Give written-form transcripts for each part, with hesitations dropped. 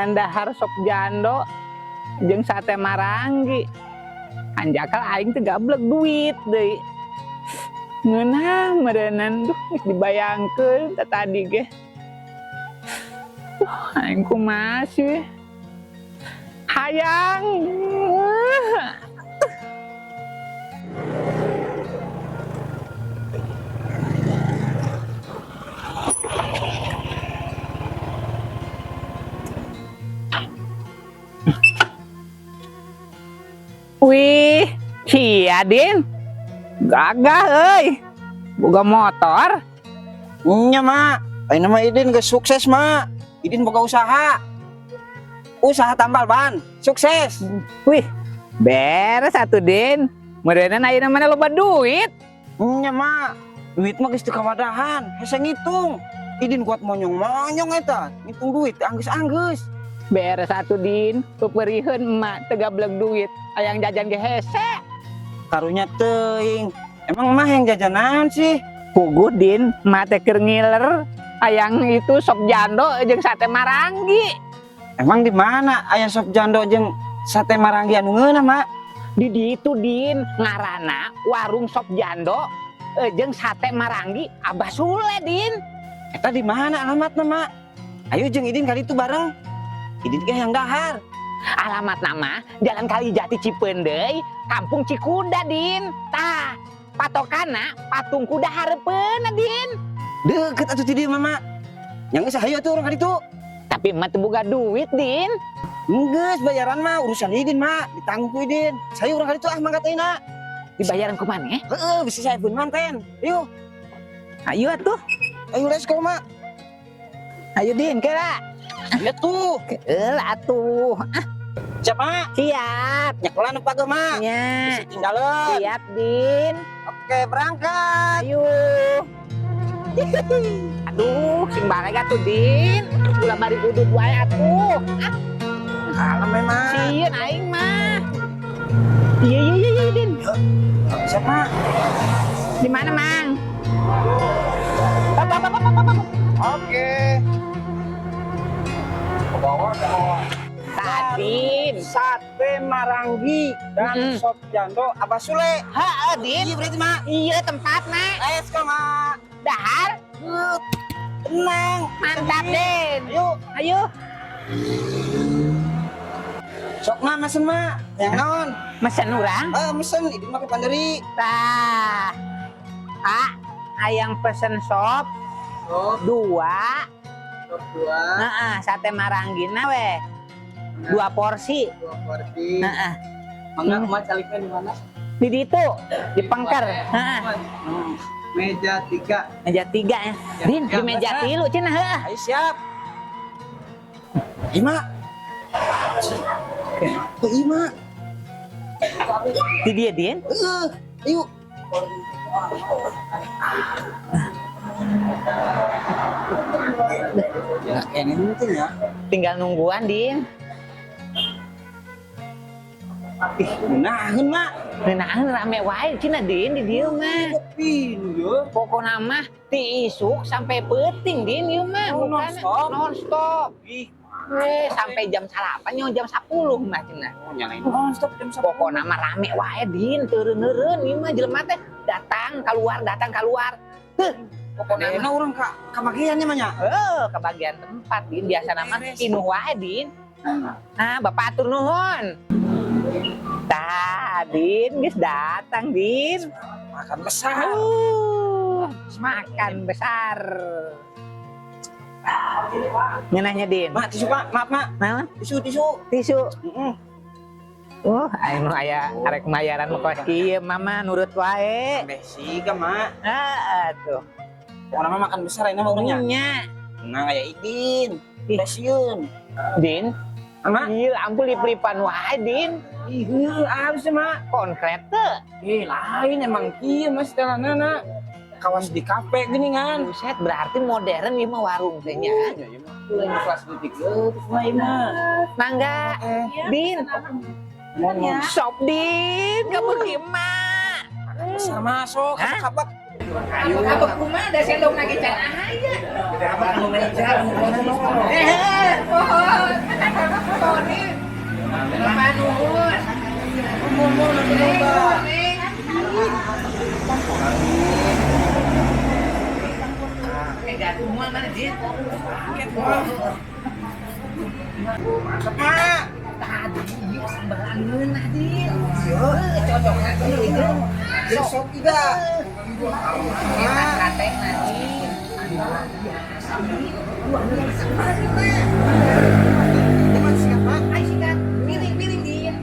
Meureunan dahar sop jando jeung sate maranggi. Hanjakal aing teh gablek duit deui. Ngeunah meureunan, duh, geus dibayangkeun teh tadi ge. Duh, aing kumaha sih? Hayang. Wih, sia Din. Gagah euy. Boga motor. Nya, Mak. Ayeuna mah Idin geus sukses, Mak. Idin boga usaha. Usaha tambal ban. Sukses. Wih, beres atuh, Din. Meureunan ayeuna mana loba duit. Nya, Mak. Duit mah geus teu kawadahan, hese ngitung. Idin kuat monyong-monyong eta, ngitung duit anggeus-anggeus. Beres atuh, Din. Peperiheun emak teu gablek duit. Hayang jajan ge hese. Karunya teuing. Emang emak hayang jajan naon sih? Puguh, Din, emak teh keur ngiler. Hayang itu sop jando jeung sate maranggi. Emang di mana aya sop jando jeung sate maranggi anu ngeunah, Mak? Di ditu, Din, ngaranna warung sop jando jeung sate maranggi Abah Sule, Din. Eta di mana alamatna, Mak? Ayo jeung Idin ka ditu bareng. Idin ge hayang dahar. Alamatna mah Jalan Kalijati Cipeundeuy, Kampung Cikuda, Din. Tah, patokana patung kuda hareupeunna, Din. Deket atuh ti dieu mah, Mak. Yang geus, hayu atuh urang ka ditu. Tapi emak teu boga duit, Din. Geus, bayaran mah urusan Idin, Mak. Ditanggung ku Idin. Hayu urang ka ditu ah, mangkat ayeuna. Dibayaran ku maneh? Heeh, bisa saya pun manten. Ayo, Ayo atuh. Ayo let's go, Mak. Ayo, Din, kira. Ya tuh. Keula atuh. Ah, Siap, Mak. Siap. Nyekelan apa ge, Mak? Nya. Bisa tinggalan. Siap, Din. Oke, berangkat. Ayo. Aduh, sing bareng atuh, Din. Ulah bari udud wae atuh. Ah, Kalem memang. Sieun aing mah. Iya, Din. Siap, Mak. Di mana, Mang? Apa, apa, apa, apa, apa. Oke. Ke bawah, ke bawah. Tadi. Sate maranggi dan sop jando Abah Sule. Heeh, Din. Iya berarti, Mak. Iya tempatna. Let's go, Mak. Dahar. Good. Tenang. Mantap, Din. Ayo. Ayo. Sok, Mak, mesen, Mak. Hayang naon? Mesen urang. Eh, mesen ini make panderi. Tah. Ah, hayang pesen sop Sop, dua. sop dua, Heeh, sate maranggina weh. Dua porsi. Dua porsi. Heeh. Mangga, Mak, caliknya di mana? Di ditu, di pengker. Heeh. Meja 3. Meja 3 ya. Din, di meja 3 cenah heuh. Ayo siap. Ima. Oh, Ima. Di dia, Din. Heeh. Ayo. Ya, ini penting ya. Tinggal nungguan, Din. Ih, ngenaheun, Mak. Ngeunaan rame wae cenah, Din, di dieu mah. Pinuh ya. Pokokna mah ti isuk sampai peuting, Din, ieu mah. Oh, Bukan non-stop. Non-stop. Ih, Sampai jam 9 nyo jam 10 mah cenah. oh, nyalain non-stop jam 10. Pokokna mah rame wae, Din, teureun-eureun ieu mah jelema teh datang keluar, datang keluar. Heuh, pokokna mah Pokoknya urang ka kabagiannya mah nya. Heuh, kebagian tempat, Din, biasa nama pinuh wae, Din. Nah, Bapak atur nuhun. Tah, Din, geus datang, Din. Makan besar. Makan besar. Ngeunahnya, Din. Mak, tisu, Pak. Maaf, Mak. Naon? Tisu, tisu. Tisu. Heeh. Aing nu aya arek mayaran mah kos kieu, Mama nurut wae. Besi ka, Mak. Heeh tuh. Pokoknya mah makan besar ini mah urangnya. Nya. Tenang aya Idin. Ih. Stasiun. Din, Mak. ieu lampu lip-lipan wae, Din. Ih, halus ya, Mak. Konkret teu. Ih, lain emang kieu Mas setelanana. Kawas di kafe gini kan. Buset, berarti modern ieu mah warung teh nya. Ya, ya mah lain kelas detik leutik mah ieu mah. Mangga, Eh, Din. mohon Sop, Din, kamu gimana? Besar, Sama sok, kabak. Ayo. Apa kumaha da sendok lagi can aya. Apa anu meja anu kono. Eh, pohon. Pohon ini. Bapak nuhun. Mun Neng, neng. Eh, gak moal mana dia? Mantap, Mak. Tadi ieu sambalan ngeunah dia. Cocok itu. Jadi sok tidak. Eta sate nanti. Biasa biasa mah. Cuman siap, Mak. Ayo sikat, piring-piring dia.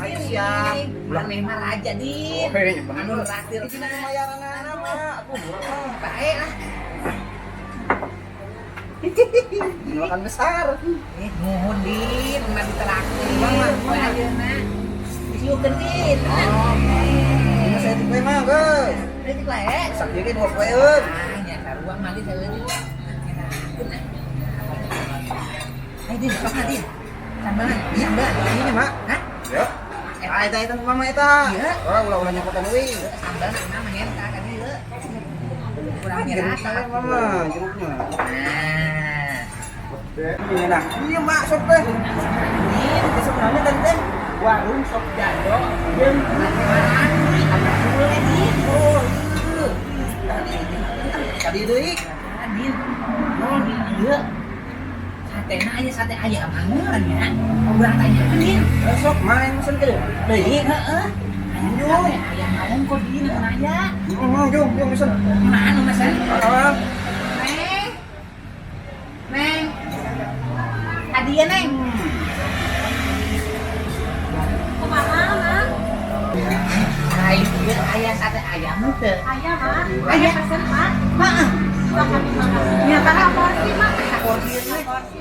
Ayo siap. Maneh mah raja din. Anu traktir Ini bayaranana, Mak. Aku murah, Mak. Bae lah. Ini makan besar. Eh, nuhun din, mah ditraktir. Bang, Poe ayeuna. Disiukeun din. Ini saya tipe mah, guys. Ini bae. Sak ieu ge dua poeun. Ah, nya sarua mah di saeutik. Enakeun ah. Ayo din, sok din. Sambalan, sambalan. Ini, Mak. Hah? Yo. Ah, eta eta mama eta. Iya. Oh, ulah-ulah nyokotan euy. Sambal mah mengenta ka dieu. Kurang Jeruk rasa. saya mama, jeruknya. Nah, Ini nah. Iya, Mak, sok teh. ini Ini sebenarnya tadi teh warung sop jando jeung sate marangi apa boleh din. Oh, iya. Tadi deui. Din. Oh, ieu. Satena aya sate ayam mangan ya. Urang tanyakeun din. Sok main mesen ke deui. Heeh. Sate ayam naon kok din anu aya? Heeh, jom, jom mesen. Mana nu mesen? Ah, Neng. Neng. Hadiah Neng. Kumaha, Mak? Ai, ieu aya sate ayam teu. Aya, Mak. Aya. Aya pesen, Mak. Heeh. Makan makan. Ya, kakak porsi, Mak. Saporsi teh. Porsi.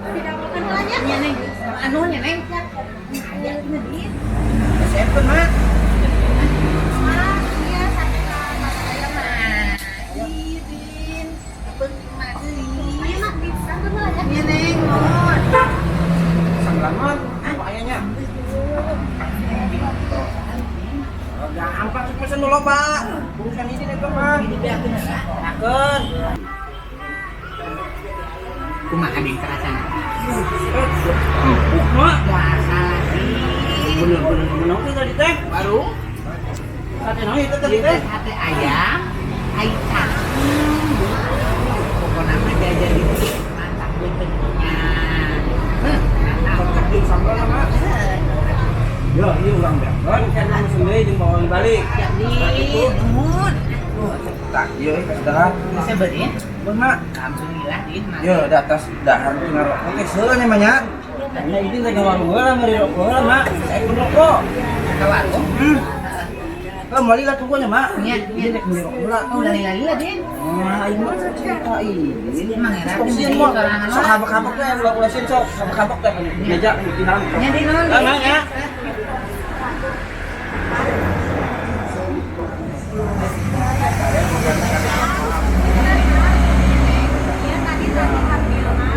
Tidak makan heula nya. Nya Neng. Anu nya Neng. Aya teu din. siapkeun, Mak. Mak, iya sate sate ayam, Mak. Ih, Din. Penting mah deui. Ayo, Mak, disangkeun heula nya. Nya Neng, nuhun. Sambelan mah apa ayanya? Gampang sok mesen nu loba. Urusan ini deh, Mak. Ini beakeun heula. Enakeun. Kumaha din karasana? Empuk, Mak. Moal salah din. Bener-bener menang teh tadi teh. Baru Sate naon itu tadi ieu teh? teh sate ayam, ai Pokokna mah jajan di dieu mantap leuteungnya. Heuh, mantap. Cocok jeung sambal Mak. Ya, ieu urang beakeun kan mesen deui jeung bawa balik. Siap din, nuhun. Tak, ieu kasih Bisa beureun? Bener, Mak. Alhamdulillah din, mantap. Ya, di atas dahar tuh ngarokok teh seueur nya mah nya. Nya ini lagi warung heula meuli rokok heula, Mak. Saya pun rokok. Ka warung. Lah meuli lah tunggu nya, Mak. Nya, Ini rek meuli rokok heula. Oh, lali-lali lah din. Wah, aing mah cerita ini. Emang era Sok sieun mah. Sok habak-habak teh ulah-ulah sieun sok habak-habak teh meja di dalam. Nya din nuhun. Lah, Mak, ya. Iya, tadi tadi hasilna.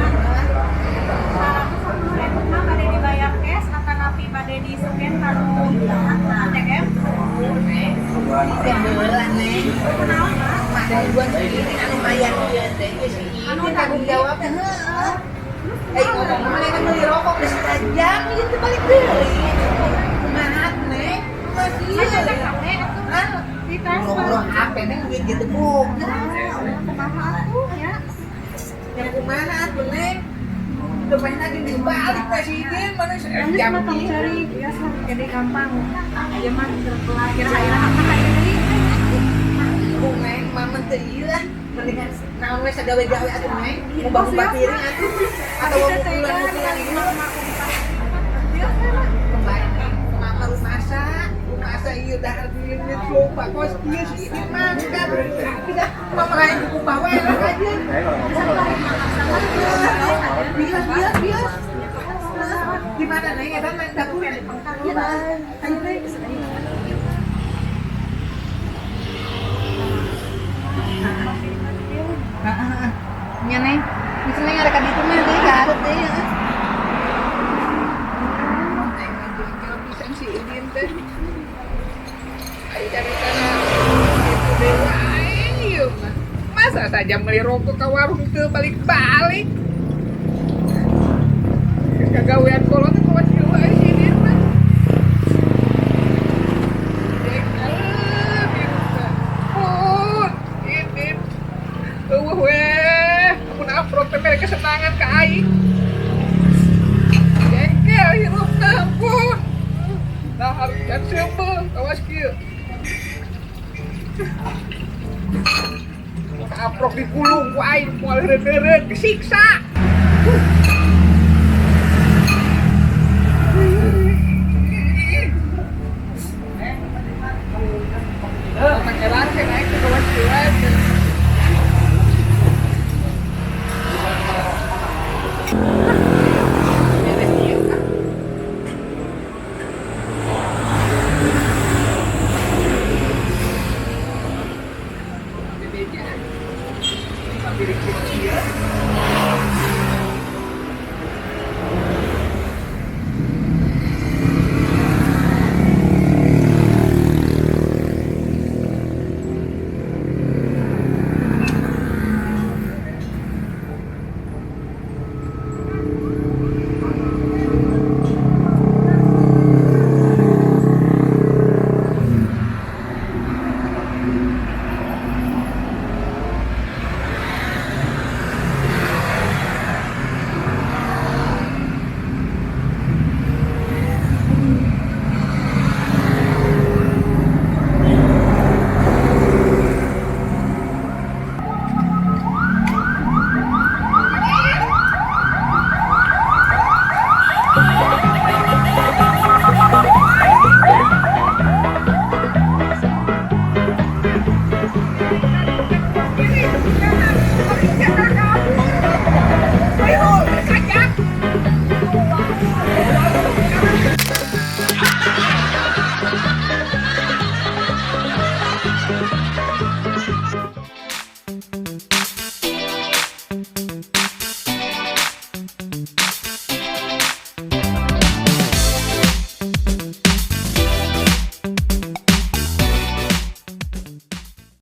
110.000 mah bade dibayar cash atanapi bade di scan kanu ATM. Neng. Teh heula Neng. Kunaon, Mak? Mah dua segini anu mayar ieu teh geus si Anu Idin tanggung tadi? jawab teh heueuh. Eh ngomong mana kan beli rokok geus jam ieu teh balik deui. Kumaha Neng? Masih. Saya cocok HP atuh. Hah? Di transfer. Boro-boro HP Neng duit gitu bu. Kumaha atuh ya? Yang kumaha atuh Neng? Depan lagi dibalik teh si Idin mana Ini sejam mah tong ieu. cari biasa jadi gampang. Aya mah kira aya apa ka deui. Aku Neng, mama teu ieu lah. Mendingan naon we sagawe-gawe atuh Neng. Ubah-ubah piring atuh. Atau Tadi teh tega pukulan-pukulan ningali gitu. mama aku di pasar. Biasa lah. Mama rumasa, rumasa ieu dahar duit coba kos ieu si Idin mangkat. Tidak, mama lain buku bawa lah aja. Bias, bias, bias. Di mana Neng? Eta nang dapur. Iya, ayo Neng. Heeh. Nya Neng, misalnya ngarek ka ditu mah deui ka hareup deui heeh. Neng mah jengkel pisan si Idin teh. Ayo cari tanah. Saja beli rokok ke warung teu balik-balik. Geus kagawean kolot teh kawas kieu wae si Idin mah. Jengkel hirup teh. Pun, Idin. Eueuh weh, mun amprok teh mere kesenangan ka aing. Jengkel hirup teh, ampun. Nah, harus dan seubeul kawas kieu. Mun amprok digulung ku aing moal heureun-heureun disiksa. Pangeran teh naik ke kawas kieu we.